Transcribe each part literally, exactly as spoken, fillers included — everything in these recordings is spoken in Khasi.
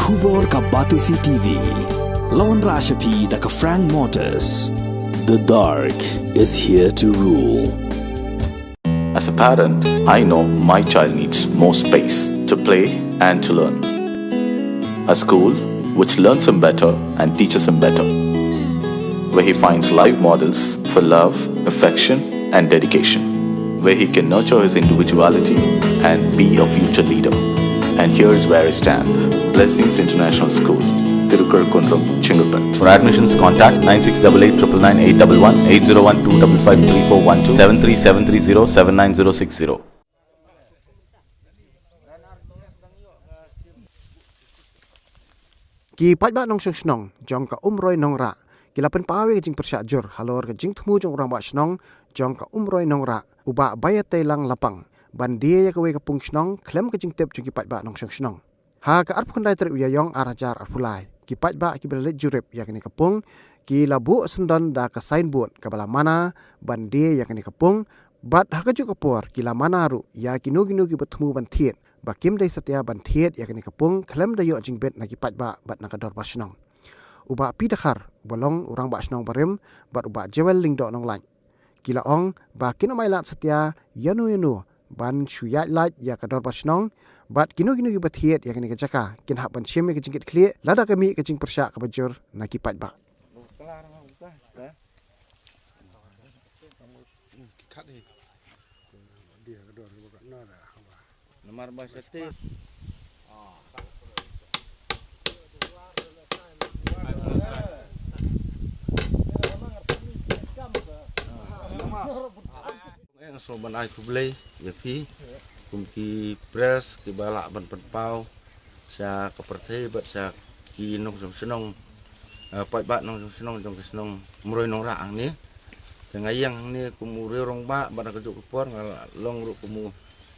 Khubor ka Batesi T V. Lawan Rashapi da ka Frank Motors. The dark is here to rule. As a parent, I know my child needs more space to play and to learn. A school which learns him better and teaches him better, where he finds live models for love, affection, and dedication, where he can nurture his individuality and be a future leader. And here's where I stand. Blessings International School, Tirukar Kundrum, Chengalpet. For admissions, contact nine six double eight triple nine eight double one, eight zero one two double five three four one two, seven three seven three zero seven nine zero six zero. Ki paidbah nongshong shnong jong ka Umroi Nongrah ki la pynpaw ïa ka jingpyrshah jur halor ka jingthmu jong u rangbah shnong jong ka Umroi Nongrah, u Bah Baiateilang Lapang, ban die ïa kawei ka pung shnong khlem ka jingtip jong ki paidbah nongshong shnong. Ha ka arphew khyndai tarik u Ïaïong ar hajar arphew lai, ki paidbah kiba la leit jurip ïa kane ka pung ki la buh syndon da ka signboard kaba la mana ban die ïa kane ka pung, bad ha kajuh ka por ki la mana ruh ïa kino kino kiba thmu ban thied ba kim dei satia ban thied ïa kane ka pung khlem da ïoh jingbit na ki paidbah bad na ka dorbar shnong. U Bah P Dkhar uba long u rangbah shnong barim bad u Bah Jewel Lyngdoh Nonglait ki la ong ba kin ym ailad satia ïano ïano ban shu ïaid lait ïa ka dorbar shnong, bad kino kino kiba thied ïa kane ka jaka kin hap ban shim ïa ka jingkitkhlieh lada ka mih ka jingpyrshah kaba jur na ki paidbah. Namar ba shatei. Nga sngewbha ban ai khublei ïa phi kum ki press kiba lah ban pynpaw sha ka pyrthei bad sha ki nongshong shnong, eh, paidbah nongshong shnong jong ka shnong Umroi Nongrah hangne. Te nga ïeng hangne kum u riew rangbah bad ha kajuh ka por nga long ruh kum u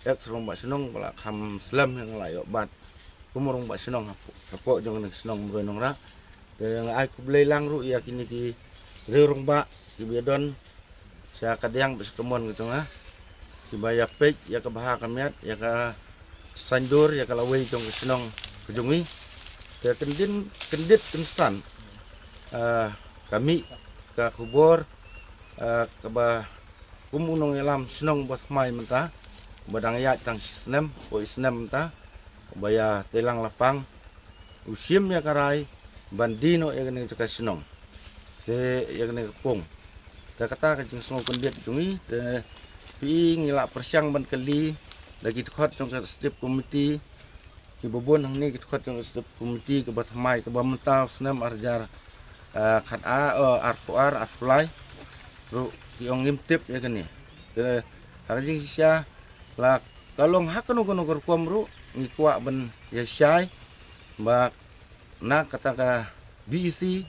ex rangbah shnong ba la kham slem, nga la ïoh bat kum u rangbah shnong hapoh, hapoh jong ka shnong Umroi Nongrah. Te nga ai khublei lang ruh ïa kine ki riew rangbah kiba ïadon sha ka diang bad sha ka mon ka jong nga, kiba ïa peit ïa ka bha ka miat, ïa ka saiñdur, ïa ka lawei jong ka shnong ka jong ngi. Te kyndit, kyndit kynsan, ah, ka mih ka khubor, ah, kaba kum u nongïalam shnong ba thymmai mynta, ba dang ïaid tang shi snem, poi snem mynta, ba ïa Teilang Lapang u shim ïa ka rai ban die noh ïa kane ka jaka shnong, te ïa kane ka pung. Te kata ka jingsngew kyndit jong ngi, te phi, ngi la pyrshang ban kylli da ki dkhot jong ka executive committee, kiba bun hangne ki dkhot jong ka executive committee kaba thymmai, kaba mynta u snem ar hajar, eh, khat ar, eh, arphew ar, arphew lai ruh ki ong ngim tip ïa kane. Te ha ka jingshisha la ka long ha kano kano ka rukom ruh ngi kwah ban ïa shai ba na kata ka B E C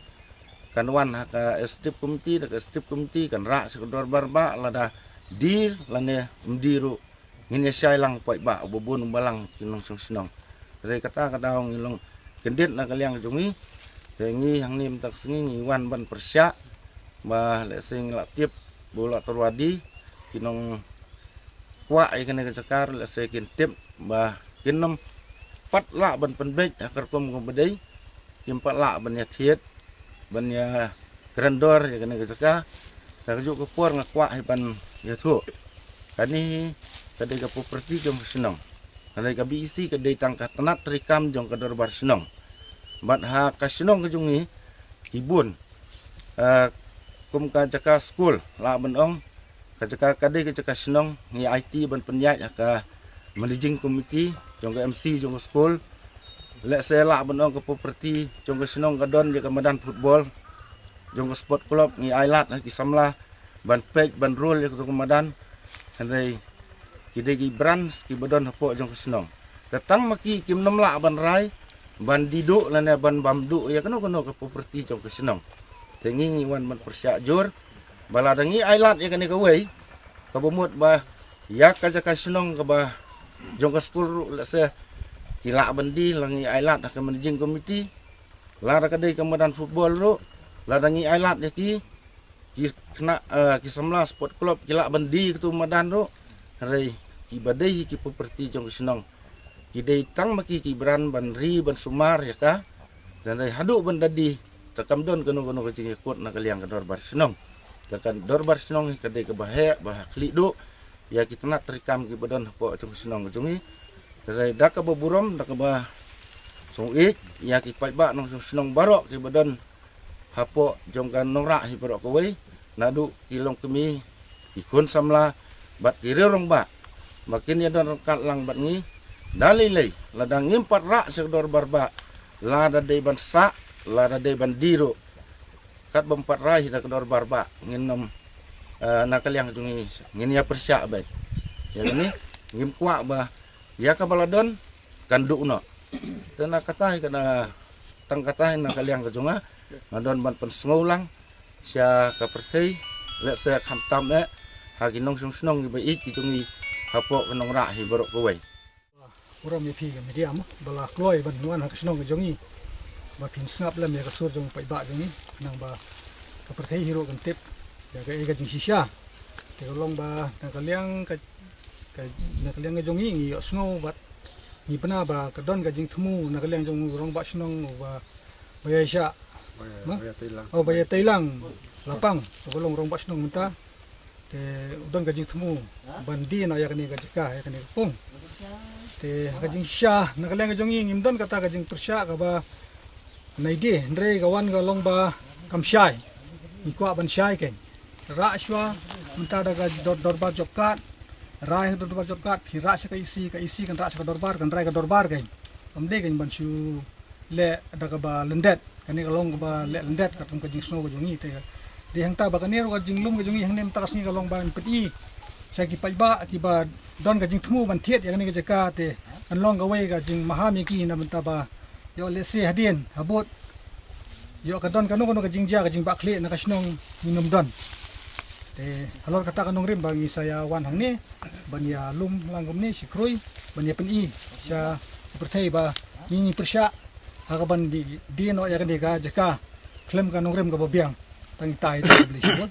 kan wan ha ka executive committee, da ka executive committee kan rah sha ka dorbar bah, lada die lane ym die ruh ngin ïa shai lang paidbah, uba bun uba lang ki nongshong shnong. Hynrei kata ka daw ngi long kyndit na ka liang jong ngi. Te ngi hangne mynta ka sngi ngi wan ban pyrshah ba lehse ngi la tip ba u la tyrwa die, ki nongkwah ïa kane ka jaka lehse kin tip ba kin nym pat lah ban pynbeit ha ka rukom kaba dei, kim pat lah ban ïa thied, ban ïa kren dor ïa kane ka jaka. Te ha kajuh ka por nga kwah hi ban ïathuh, kane hi ka dei ka property jong ka shnong. Ka dei ka B E C, ka dei tang ka tnat treikam jong ka dorbar shnong. Bad ha ka shnong ka jong ngi ki bun, eh, kum ka jaka skul, lah ban ong, ka jaka ka dei ka jaka shnong, ngi aiti ban pynïaid ha ka managing committee jong ka M C jong ka skul. Lehse lah ban ong ka property jong ka shnong ka don ïa ka madan football jong ka sport club, ngi ailad ha ki samla ban peit ban rule ïa katu ka madan. Hynrei ki dei ki branch kiba don hapoh jong ka shnong. Te tang ma ki kim nym lah ban rai ban die duh lane ban bam duh ïa kano kano ka property jong ka shnong. Te ngi ngi wan ban pyrshah jur ba lada ngi ailad ïa kane kawei, kaba mut ba ïa ka jaka shnong kaba jong ka skul ruh lehse ki lah ban die, la ngi ailad ha ka managing committee. Lada ka dei ka madan football ruh, lada ngi ailad ïa ki, ki khynnah, eh, ki samla sport club ki lah ban die katu madan ruh. Hynrei kiba dei hi ki property jong ka shnong, ki dei tang ma ki ki bran ban ri ban sumar ïa ka. Te hynrei haduh ban da die, te kam don kano kano ka jingïakut na ka liang ka dorbar shnong. Te ka dorbar shnong hi ka dei kaba heh ba ha khlieh duh ïa ki tnat treikam kiba don hapoh jong ka shnong ka jong ngi. Te hynrei da kaba burom, da kaba sngewbha ïa ki paidbah nongshong shnong baroh kiba don hapoh jong ka Nongrah hi baroh kawei, naduh ki longkmie, ki khun samla bad ki riew rangbah, ba kin ïa don ryngkat lang bad ngi da lei lei. Lada ngim pat rah sha ka dorbar bah, lada dei ban sah, lada dei ban die ruh, kat bym pat rai da ka dorbar bah, ngin ym, eh, na ka liang jong ngi ngin ïa pyrshah beit. Ïa kane ngim kwah ba ïa kaba la don kan duh noh. Te na kata hi ka na, tang kata hi na ka liang ka jong nga, nga don ban pynsngew lang sha ka pyrthei, lehse khamtam eh ha ki nongshong shnong kiba ïeit ki jong ngi hapoh ka Nongrah hi baroh kawei. Burom ïa phi ka media mo, ba la kloi ban wan ha ka shnong ka jong ngi, ba phin sngap lem ïa ka sur jong u paidbah jong ngi, khnang ba ka pyrthei hi ruh kan tip ïa kaei ka jingshisha. Te ka long ba na ka liang ka, ka, na ka liang ka jong ngi, ngi ïohsngew bad ngi pynah ba ka don ka jingthmu na ka liang jong u rangbah shnong uba, ba ïa shah, Ba ïa, ma? Ba ïa tei lang. Oh, ba ïa tei lang. Lapang, uba long rangbah shnong mynta. Te u don ka jingthmu ban die noh ïa kane ka jaka, ïa kane ka pung. Te ha ka jingshisha na ka liang ka jong ngi, ngim don kata ka jingpyrshah kaba naei de, hynrei ka wan ka long ba kam shai. Ngi kwah ban shai kein. Rah shuwa mynta da ka dor-, dorbar job card. Rai ha ka dorbar job card, phi rah sha ka E C, ka E C kan rah sha ka dorbar, kan rai ka dorbar kein. Kam dei kein ban shu leh da kaba lyndet, kane ka long kaba leh lyndet katkum ka jingsngew ka jong ngi. Te dei hangta ba kane ruh ka jinglum ka jong ngi hangne mynta ka sngi ka long ban pyni sha ki paidbah kiba don ka jingthmu ban thied ïa kane ka jaka, te kan long kawei ka jingmaham ïa ki na bynta ba ïoh lehse hadien habud ïoh ka don kano kano ka jingjia ka jingbakla na ka shnong ngin ym don. Te halor kata ka nongrim ba ngi sa ïa wan hangne ban ïa lum lang kumne shi khrui, ban ïa pyni sha pyrthei ba ngi ngi pyrshah ha ka ban die, die noh ïa kane ka jaka khlem ka nongrim kaba biang. Tang ita ita bli shibun.